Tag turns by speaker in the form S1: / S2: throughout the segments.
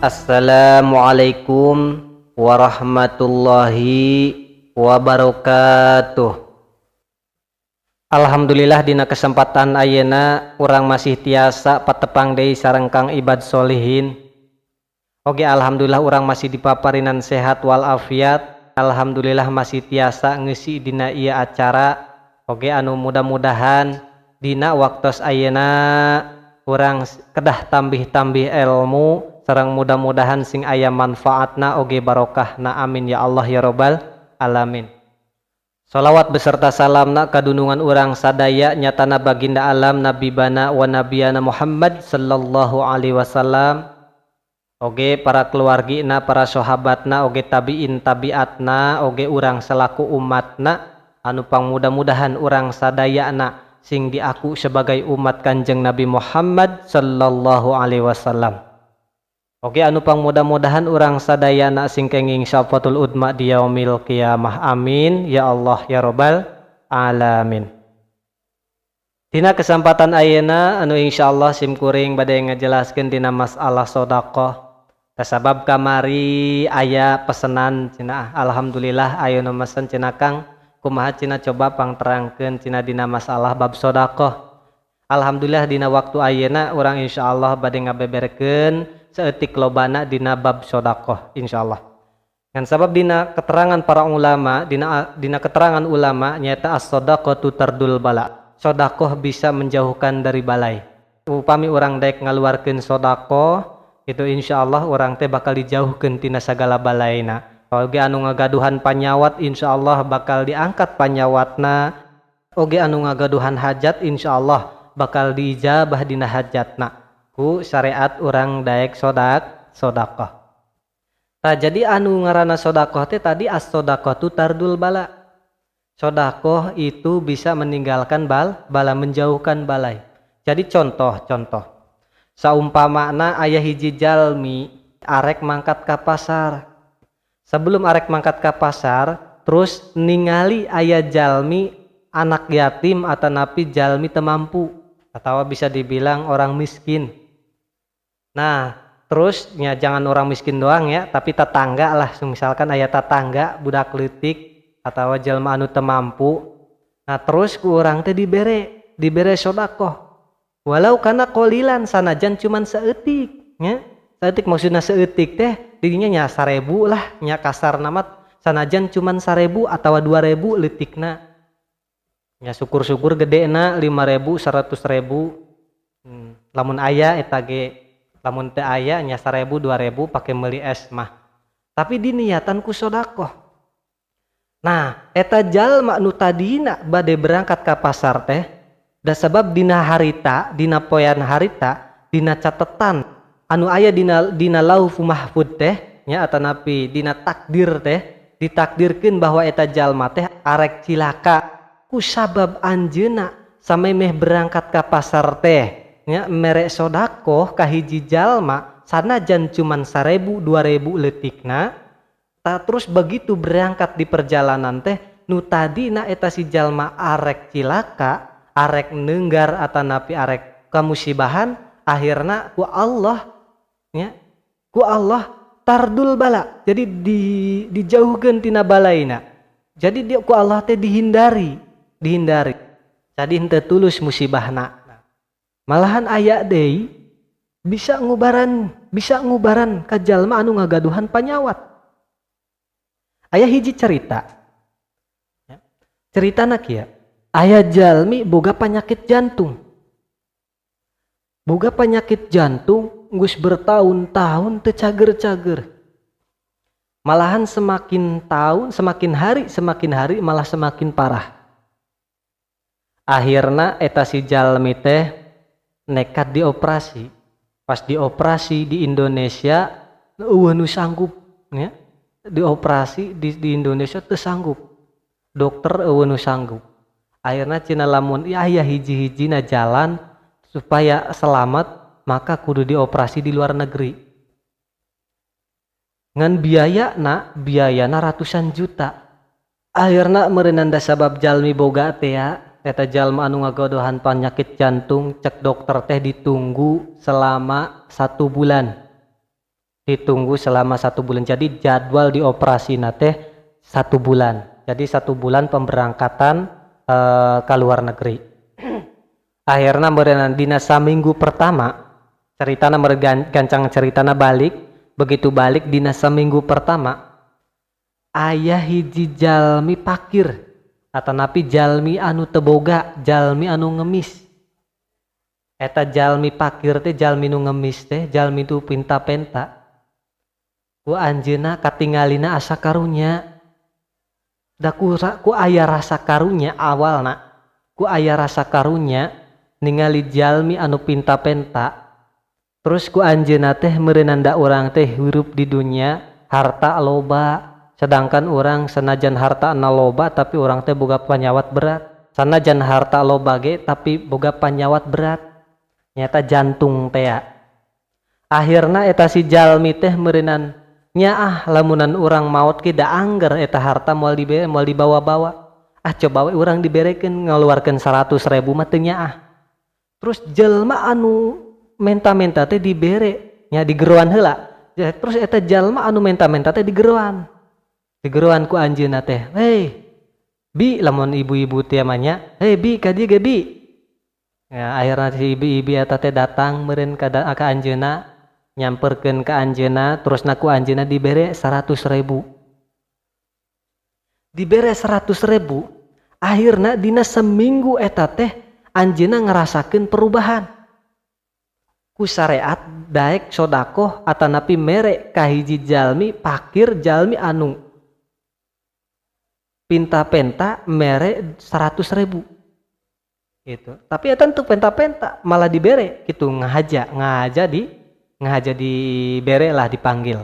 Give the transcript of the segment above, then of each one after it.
S1: Assalamualaikum warahmatullahi wabarakatuh. Alhamdulillah, dina kesempatan ayeuna urang masih tiasa patepang deui sareng Kang Ibad Solihin. Oke, alhamdulillah urang masih dipaparinan sehat walafiat. Alhamdulillah masih tiasa ngisi dina ieu acara. Oke, anu mudah-mudahan dina waktos ayeuna urang kedah tambih-tambih ilmu sareng mudah-mudahan sing aya manfaatna oge barokahna. Amin ya Allah ya robbal alamin. Salawat beserta salamna kadunungan urang sadaya nyatana baginda alam Nabi bana wa nabiyana Muhammad sallallahu alaihi wasallam, oge para keluargina, para sahabatna, oge tabiin tabiatna, oge urang selaku umatna anu pang mudah-mudahan urang sadayana sing diaku sebagai umat Kanjeng Nabi Muhammad sallallahu alaihi wasallam. Oke, anu pang mudah-mudahan urang sadayana sing kenging syafatul udma di yaumil qiyamah. Amin ya Allah ya robbal alamin. Dina kesempatan ayeuna anu insyaallah sim kuring bade ngajelaskeun dina masalah sedekah. Kasabab kamari aya pesenan cenah, alhamdulillah ayeuna mesen cenah, "Kang, kumaha cenah, coba pangterangkeun cenah dina masalah bab sedekah." Alhamdulillah, dina waktu ayeuna urang insyaallah bade ngabeberkeun saeutik lobana dina bab sedekah insyaallah. Ngan sabab dina keterangan para ulama, dina dina keterangan ulama nyata as-shadaqatu tardul bala. Sedekah bisa menjauhkan dari balai. Upami urang daek ngaluarkeun sedekah itu, insyaallah urang teh bakal dijauhkeun tina sagala balaina. Oge anu ngagaduhan panyawat, insyaallah bakal diangkat panyawatna. Oge anu ngagaduhan hajat, insyaallah bakal diijabah dina hajatna ku syariat urang daek sodakoh. Nah, jadi anu ngaranna sodakoh teh tadi as-sodakoh tu tardul bala. Sodakoh itu bisa meninggalkan bala, menjauhkan balai. Jadi contoh contoh saumpamana aya hiji jalmi arek mangkat ka pasar. Sebelum arek mangkat ka pasar, terus ningali aya jalmi anak yatim atau napi jalmi teu mampu atau bisa dibilang orang miskin. Nah, terus ya jangan orang miskin doang ya, tapi tetangga lah. Misalkan aya tetangga budak leutik atau jalma anu teu mampu. Nah, terus ku urang teh dibere dibere sodakoh walau kana qolilan, sanajan cuman saeutik nya. Saeutik maksudna saeutik teh didinya nya 1000 lah nya, kasar namat sanajan cuman 1000 atau 2000 leutikna nya, syukur-syukur gede na 5000, 100.000. Lamun aya eta ge. Lamun teu aya nya 1000, 2000 pake meuli es mah, tapi diniatan ku sodakoh. Nah, eta jalma nu tadina bade berangkat ka pasar teh da sabab dina harita, dina poean harita, dina catetan anu aya dina dina lauh mahfud teh nya, atanapi dina takdir teh ditakdirkeun bahwa eta jalma teh arek cilaka. Ku sabab anjeunna samemeh berangkat ka pasar teh nya mere sodakoh ka hiji jalma sanajan cuman 1000, 2000 leutikna tak, terus begitu berangkat di perjalanan teh nu tadina eta si jalma arek cilaka, arek nenggar atanapi arek kamusibahan, akhirna ku Allah nya, ku Allah tardul bala. Jadi dijauhkeun tina balaina. Jadi dia ku Allah teh dihindari dihindari, jadi henteu tulus musibahna. Malahan aya deui bisa ngubaran ka jalma anu ngagaduhan panyawat. Aya hiji cerita ya. Ceritana kieu, aya jalmi boga penyakit jantung, boga penyakit jantung geus bertahun-tahun teu cager-cager. Malahan semakin tahun semakin hari malah semakin parah. Akhirna eta si jalmi teh nekat dioperasi. Pas dioperasi di Indonesia euweuh nu sanggup ya. Dioperasi di Indonesia teu sanggup, dokter euweuh nu sanggup. Akhirnya cenah lamun ya aya hiji-hijina jalan supaya selamat, maka kudu dioperasi di luar negeri. Ngan biayana ratusan juta. Akhirna meureunan da sabab jalmi boga teh ya, eta jalma anu ngagaduhan penyakit jantung, cek dokter teh ditunggu selama 1 bulan. Ditunggu selama 1 bulan. Jadi jadwal di operasi teh 1 bulan. Jadi 1 bulan pemberangkatan ke luar negeri. Akhirnya meureunna dina saminggu pertama ceritana gancang ceritana balik. Begitu balik dina saminggu pertama aya hiji jalmi pakir atanapi jalmi anu teboga, jalmi anu ngemis. Eta jalmi pakir teh, jalmi nu ngemis teh, jalmi tu pinta-penta. Ku anjeunna katingalina asa karunya. Da ku aya rasa karunya awalna. Ku aya rasa karunya ningali jalmi anu pinta-penta. Terus ku anjeunna teh meureunna da urang teh hirup di dunia harta loba, sedangkan urang senajan harta na loba tapi urang teh boga panyawat berat. Sanajan harta loba ge tapi boga panyawat berat. Nyata jantung teh ya. Akhirna eta si jalmi teh meureunan nyaah lamunan urang maot ge da angger eta harta moal dibere, moal dibawa-bawa. Ah coba we urang diberekeun ngaluarkeun 100.000 mah teu nyaah. Terus jelma anu menta-menta teh dibere nya digeroan heula. Ya, terus eta jalma anu menta-menta teh digeroan. Digeroan ku anjeunna teh. Hei, bi lamun ibu-ibu teh mah nya, hei bi ka dieu ge bi. Ya, akhirna si ibu-ibu eta teh datang meureun ka anjeunna, nyamperkeun ka anjeunna, terusna ku anjeunna dibere 100.000. Dibere 100.000, akhirna dina seminggu eta teh anjeunna ngerasakeun perubahan. Ku syariat daek sodakoh atanapi mere ka hiji jalmi pakir, jalmi anu pinta-penta mere 100.000 gitu. Tapi eta untuk penta-penta malah dibere gitu, ngahaja dibere lah, dipanggil.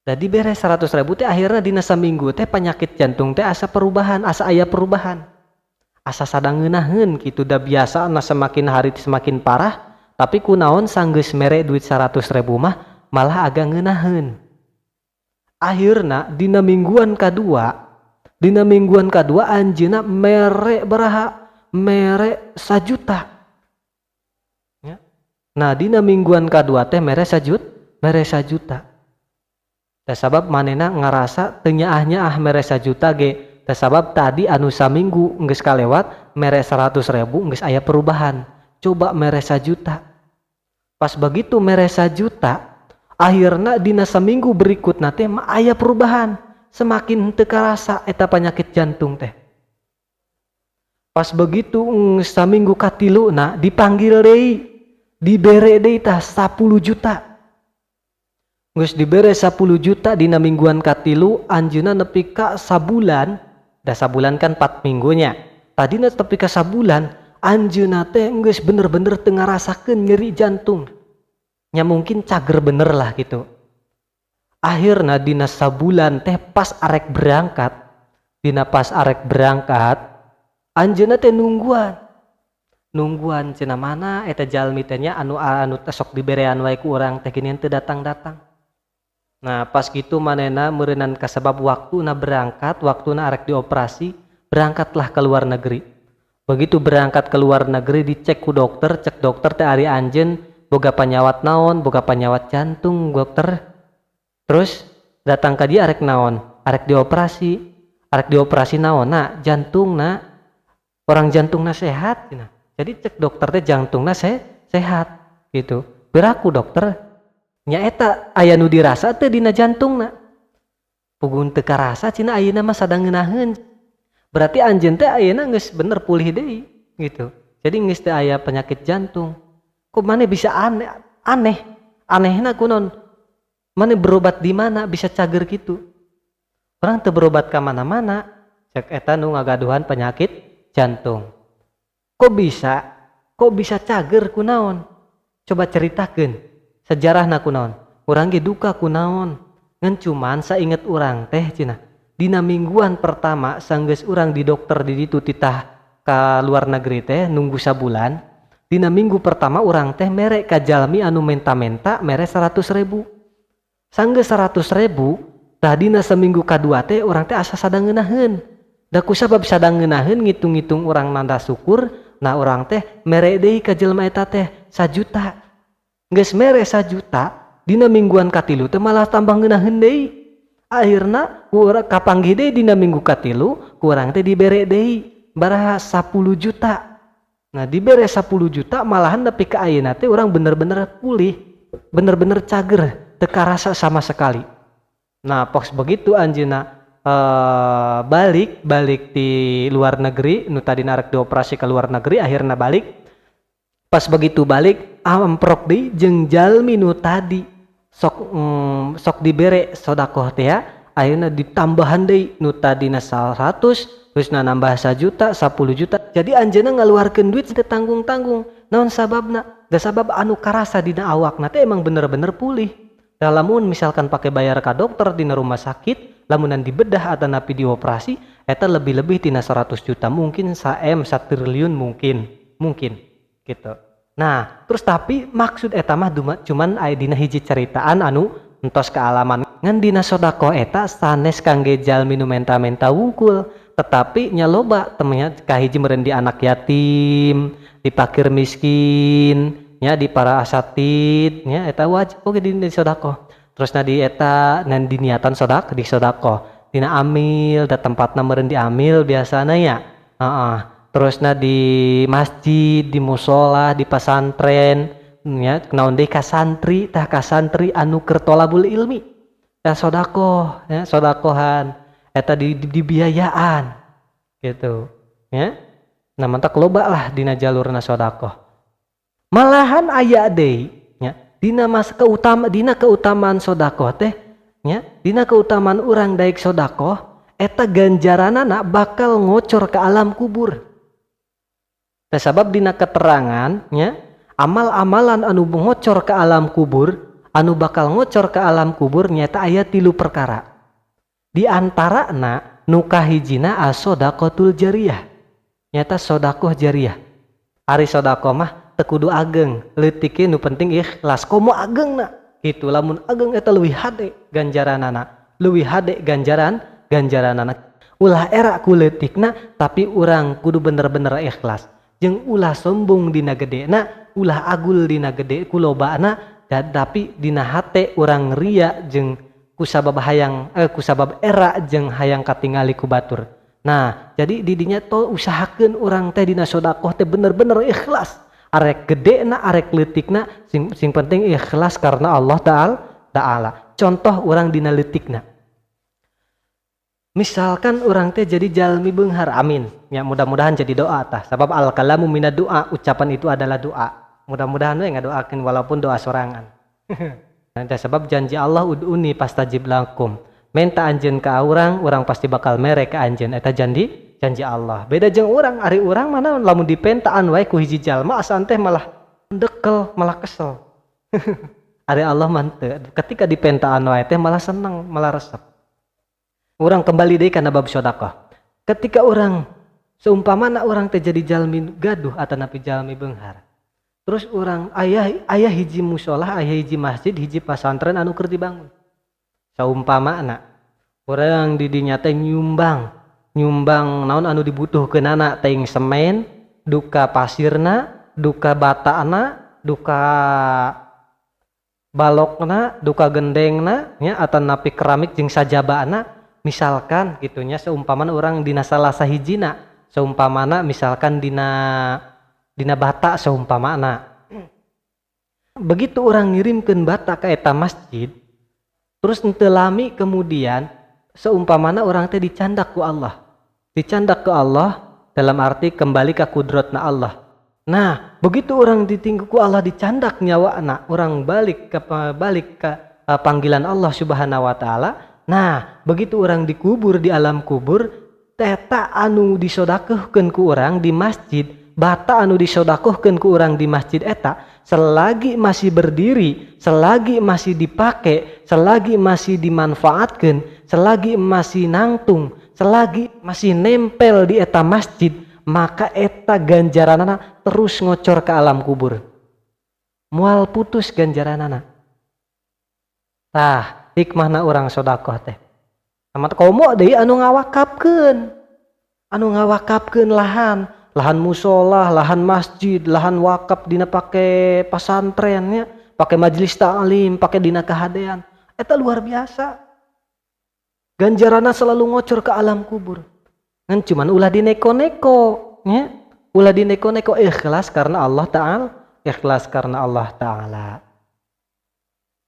S1: Da dibere 100.000 teh akhirnya dina saminggu teh penyakit jantung teh asa perubahan, asa aya perubahan. Asa sadang ngeunaheun gitu, da biasa na semakin hari semakin parah, tapi kunaon sanggeus mere duit 100.000 mah malah agak ngeunaheun. Akhirna dina mingguan kadua, dina mingguan kadua anjeunna mere baraha? Mere 1 juta. Ya. Nah dina mingguan kadua teh mere mere 1 juta. Teh sabab manehna ngarasa teu nyaah-nyaah mere 1 juta ge. Teh sabab tadi anu saminggu geus kalewat mere 100.000 geus aya perubahan. Coba mere 1 juta. Pas begitu mere 1 juta, akhirna dina saminggu berikutna teh mah aya perubahan. Semakin teu karasa eta penyakit jantung teh. Pas begitu saminggu katiluna dipanggil deui, dibere deui tah 10 juta. Geus dibere 10 juta dina mingguan katilu, anjeunna nepi ka sabulan, da sabulan kan 4 minggunya. Tadina nepi ka sabulan, anjeunna teh geus bener-bener teu ngarasakeun nyeri jantung. Nya mungkin cager bener lah gitu. Akhirna dina sabulan teh pas arek berangkat, dina pas arek berangkat, anjeunna teh nungguan. Nungguan cenah mana eta jalmi teh nya anu sok diberean wae ku urang teh geuning teu datang-datang. Nah pas gitu manehna meureunan kasabab waktuna berangkat, waktuna arek dioperasi, berangkatlah ke luar negeri. Begitu berangkat ke luar negeri dicek ku dokter, cek dokter teh ari anjeun boga panyawat naon, boga panyawat jantung dokter. Terus datang ka dia arek naon? Arek dioperasi. Arek dioperasi naon? Nah, jantungna. Orang jantungna sehat cenah. Jadi cek dokter teh jantungna sehat gitu. Beraku dokter nyaeta aya nu dirasa teh dina jantungna. Pugun teu karasa cenah ayeuna mah sadang ngeunaheun. Berarti anjeun teh ayeuna geus bener pulih deui gitu. Jadi geus teu aya penyakit jantung. Kok maneh bisa aneh? Aneh. Anehna kunaon? Maneh berobat di mana bisa cager gitu? Orang teu berobat ka mana-mana. Cek eta nu ngagaduhan penyakit jantung. Kok bisa? Kok bisa cager kunaon? Coba ceritakeun sejarahna kunaon. Urang ge duka kunaon. Ngan cuman sainget urang teh cenah. Dina mingguan pertama sanggeus urang di dokter di ditu titah ka luar negeri teh nunggu sabulan. Dina minggu pertama urang teh mere ka jalmi anu menta-menta mere 100.000. Sanggeus 100.000, tah dina seminggu kadua teh urang teh asa sadang ngeunaheun. Da kusabab sadang ngeunaheun ngitung-ngitung urang nanda syukur, nah urang teh mere deui ka jelema eta teh 1 juta. Geus mere 1 juta, Dina mingguan katilu teh malah tambah ngeunaheun deui. Akhirna ku urang kapanggih deui dina minggu katilu, ku urang teh dibere deui baraha 10 juta. Nah, dibere 10 juta malahan nepi ka ayeuna teh urang bener-bener pulih, bener-bener cager, teu karasa sama sekali. Nah, pos begitu anjeunna balik di luar negeri, nu tadina rek dioperasi ke luar negeri akhirna balik. Pas begitu balik amprok deui jeung jalmi nu tadi sok dibere sodakoh teh ya, ayeuna ditambahan deui nu tadina 100 terus nambah 1 juta, 10 juta. Jadi anjeunna ngaluarkeun duit teu tanggung-tanggung. Naon sababna? Da sabab anu karasa dina awakna teh emang bener-bener pulih. Da lamun misalkan pake bayar ka dokter dina rumah sakit, lamunan dibedah atanapi dioperasi eta lebih-lebih tina 100 juta, mungkin sa-M, satriliun mungkin, mungkin gitu. Nah, terus tapi maksud eta mah cuman aya dina hiji ceritaan anu entos kealaman. Ngan dina sodakoh eta sanes kangge jalmi nu menta-menta wungkul, tetapi nya loba temennya kahiji meureun di anak yatim, di fakir miskin, nya di para asatid, nya eta wajib oge di sodakoh. Terusna di eta nan diniatan sodak di sodakoh, dina amil da tempatna meureun diamil biasana nya. Heeh. Terusna di masjid, di musola, di pasantren, nya naon deui ka santri, tah ka santri anu keur tolabul ilmi. Tah sodakoh, nya sodakohan eta dibiayaan gitu, nya. Nah, mantak loba lah dina jalurna sodakoh. Malahan aya deui nya dina mas keutama, dina keutamaan sodakoh teh nya, dina keutamaan urang daek sodakoh eta ganjaranana bakal ngocor ke alam kubur. Teh sabab dina keterangan nya amal-amalan anu ngocor ke alam kubur, anu bakal ngocor ke alam kubur nyata aya 3 perkara. Di antarana nu kahijina as-shadaqatul jariyah. Nyata sodakoh jariyah. Ari sodakoh mah teu kudu ageng, leutik nu penting ikhlas. Komo agengna kitu, lamun ageng eta leuwih hade ganjaranana, leuwih hade ganjaranana. Ulah era ku leutikna tapi urang kudu bener-bener ikhlas. Jeung ulah sombong dina gedena, ulah agul dina gede ku lobana, tapi dina hate urang ria jeung kusabab hayang kusabab era jeung hayang katingali ku batur. Nah, jadi didinya to usahakeun urang teh dina sodakoh teh bener-bener ikhlas. Arek gedena, arek leutikna, sing penting ikhlas karena Allah Ta'ala. Contoh urang dina leutikna. Misalkan urang teh jadi jalmi beunghar, amin. Ya, mudah-mudahan jadi doa tah. Sabab al-kalamu minad doa, ucapan itu adalah doa. Mudah-mudahan we ngadoakeun walaupun doa sorangan. Nah, sebab janji Allah ud'uni pastajib lakum. Menta anjeun ka urang, urang pasti bakal mere ka anjeun. Eta janji Allah. Beda jeung urang, ari urang mana lamun dipentaan wae ku hiji jalma asaan teh malah dekel, malah kesel. Ari Allah mah teu. Ketika dipentaan wae teh malah seneng, malah resep. Urang kembali deui kana bab sedekah. Ketika urang seumpamana urang teh jadi jalmi gaduh atanapi jalmi beunghar. Terus urang aya hiji musola, aya hiji masjid, hiji pasantren anu keur dibangun. Saumpamana urang di dinya teh nyumbang naon anu dibutuhkeunana, teuing semen, duka pasirna, duka batana, duka balokna, duka gendengna nya atanapi keramik jeung sajabana. Misalkan gitunya seumpamana urang dina salah sahijina, seumpamana misalkan dina bata seumpamana. Begitu urang ngirimkeun bata ka eta masjid, terus henteu lami kemudian seumpamana urang teh dicandak ku Allah. Dicandak ku Allah dalam arti kembali ka kudrotna Allah. Nah, begitu orang ditinggu ku Allah dicandak nyawana, orang balik ke panggilan Allah Subhanahu wa taala. Nah, begitu orang dikubur di alam kubur, teta anu disodakeuhkeun ku orang di masjid, bata anu disodakohkeun ku orang di masjid eta, selagi masih berdiri, selagi masih dipake, selagi masih dimanfaatkeun, selagi masih nangtung, selagi masih nempel di eta masjid, maka eta ganjaranana terus ngocor ke alam kubur. Moal putus ganjaranana. Tah, hikmahna urang sodakoh teh. Amat komo deui anu ngawakapkeun. Anu ngawakapkeun lahan, lahan musola, lahan masjid, lahan wakaf dina pake pasantrennya, Pakai majelis ta'lim, pakai dina kahadean. Eta luar biasa. Ganjaranna selalu ngocor ke alam kubur. Ngan cuman ulah dineko-neko, nya. Ulah dineko-neko, ikhlas karena Allah Ta'ala, ikhlas karena Allah Ta'ala.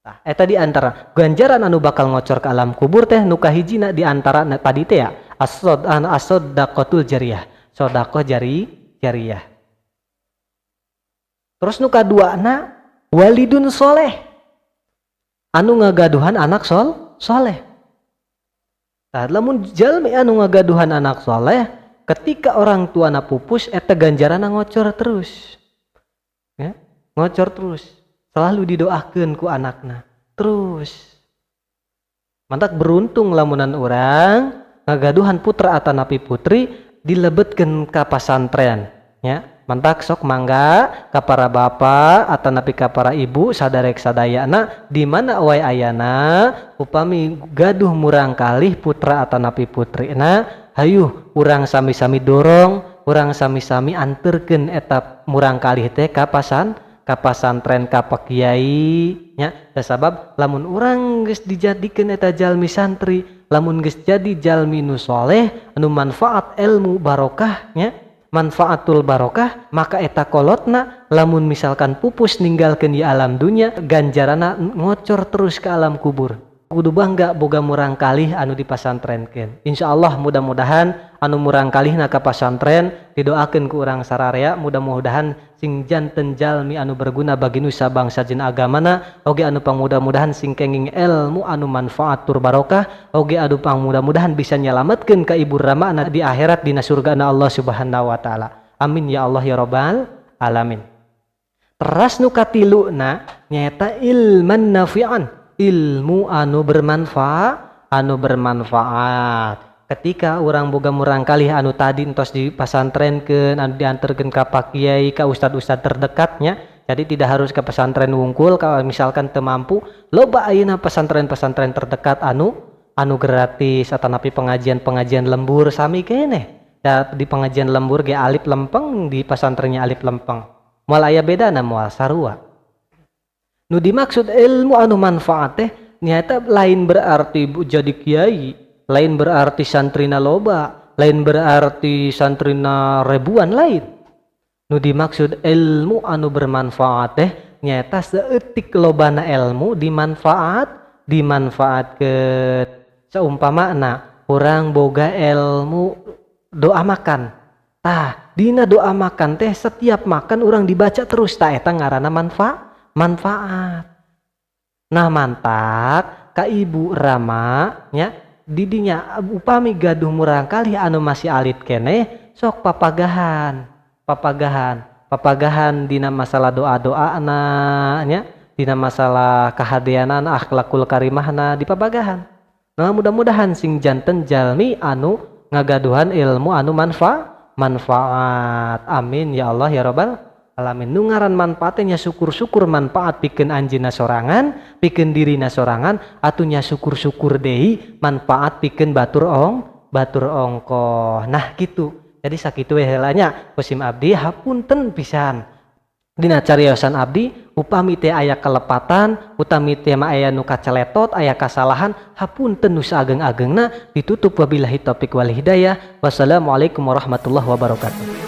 S1: Nah, eta di antara ganjaran anu bakal ngocor ke alam kubur teh nu kahijina di antara tadi teh ya, as-sod an as-sadaqatul jariyah, sedekah jariyah. Terus nu kaduana walidun soleh, anu ngagaduhan anak soleh. Tah, lamun jalmi anu ngagaduhan anak soleh, ketika orang tuana pupus, eta ganjaranna ngocor terus. Ya, ngocor terus. Selalu didoakeun ku anakna. Terus. Mantak beruntung lamunan urang ngagaduhan putra atanapi putri dilebetkeun ka pasantren, ya. Mantak sok mangga ka para bapak atanapi ka para ibu sadarek sadayana di mana wae ayana, upami gaduh murang kalih putra atanapi putrina, hayuh urang sami-sami dorong, urang sami-sami anterkeun eta murang kalih teh ka pasantren, ka pak kiai, nya. Sabab lamun urang geus dijadikeun eta jalmi santri, lamun geus jadi jalmi nu soleh anu manfaat ilmu barokah, nya, manfaatul barokah, maka eta kolotna lamun misalkan pupus ninggalkeun di alam dunia, ganjarana ngocor terus ke alam kubur. Kudu bangga boga murang kalih anu dipasantrenkeun. Insyaallah mudah-mudahan anu murang kalihna ka pasantren didoakeun ku urang sararea, mudah-mudahan sing janten jalmi anu berguna bagi nusa bangsa jeung agamana, oge anu pangmudah-mudahan sing kenging ilmu anu manfaat tur barokah, oge anu pangmudah-mudahan bisa nyalametkeun ka ibu ramana di akhirat dina surgana Allah Subhanahu wa taala. Amin ya Allah ya rabbal alamin. Teras nu katiluna nyaeta ilman nafi'an, ilmu anu bermanfaat, anu bermanfaat. Ketika urang boga murang kalih anu tadi entos dipasantrenkeun, anu dianterkeun ka pak kiai, ka ustad-ustad terdekatnya, jadi tidak harus ke pesantren wungkul. Kalau misalkan teu mampu, loba ayeuna pesantren-pesantren terdekat anu gratis atanapi pengajian-pengajian lembur sami keneh. Da di pengajian lembur ge alif lempeng, di pesantrennya alif lempeng. Moal aya bedana, moal sarua. Nu dimaksud ilmu anu manfaat teh nyaeta lain berarti jadi kiai, lain berarti santrina loba, lain berarti santrina ribuan, lain. Nu dimaksud ilmu anu bermanfaat teh nyaeta saeutik lobana ilmu dimanfaatkeun. Seumpamana urang boga ilmu doa makan. Tah, dina doa makan teh setiap makan urang dibaca terus, tah eta ngaranna manfaat. Nah, mantak ka ibu rama nya didinya upami gaduh murang kalih anu masih alit keneh, sok papagahan, papagahan, papagahan dina masalah doa-doana nya, dina masalah kahadeanana, akhlakul karimahna dipapagahan. Nah, mudah-mudahan sing janten jalmi anu ngagaduhan ilmu anu manfaat. Amin ya Allah ya rabbal alamin. Nu ngaran manfaatnya syukur-syukur manfaat pikeun anjeunna sorangan, pikeun dirina sorangan, atunya syukur-syukur deui manfaat pikeun batur ongkoh. Nah, gitu. Jadi sakitu we heula nya kusim abdi, hapunten pisan. Dina cariosan abdi upami teh aya kelepatan, utami teh mah aya nu kaceletot, aya kasalahan, hapunten nu saageng-agengna. Ditutup wabillahi taufik wal hidayah. Wassalamualaikum warahmatullahi wabarakatuh.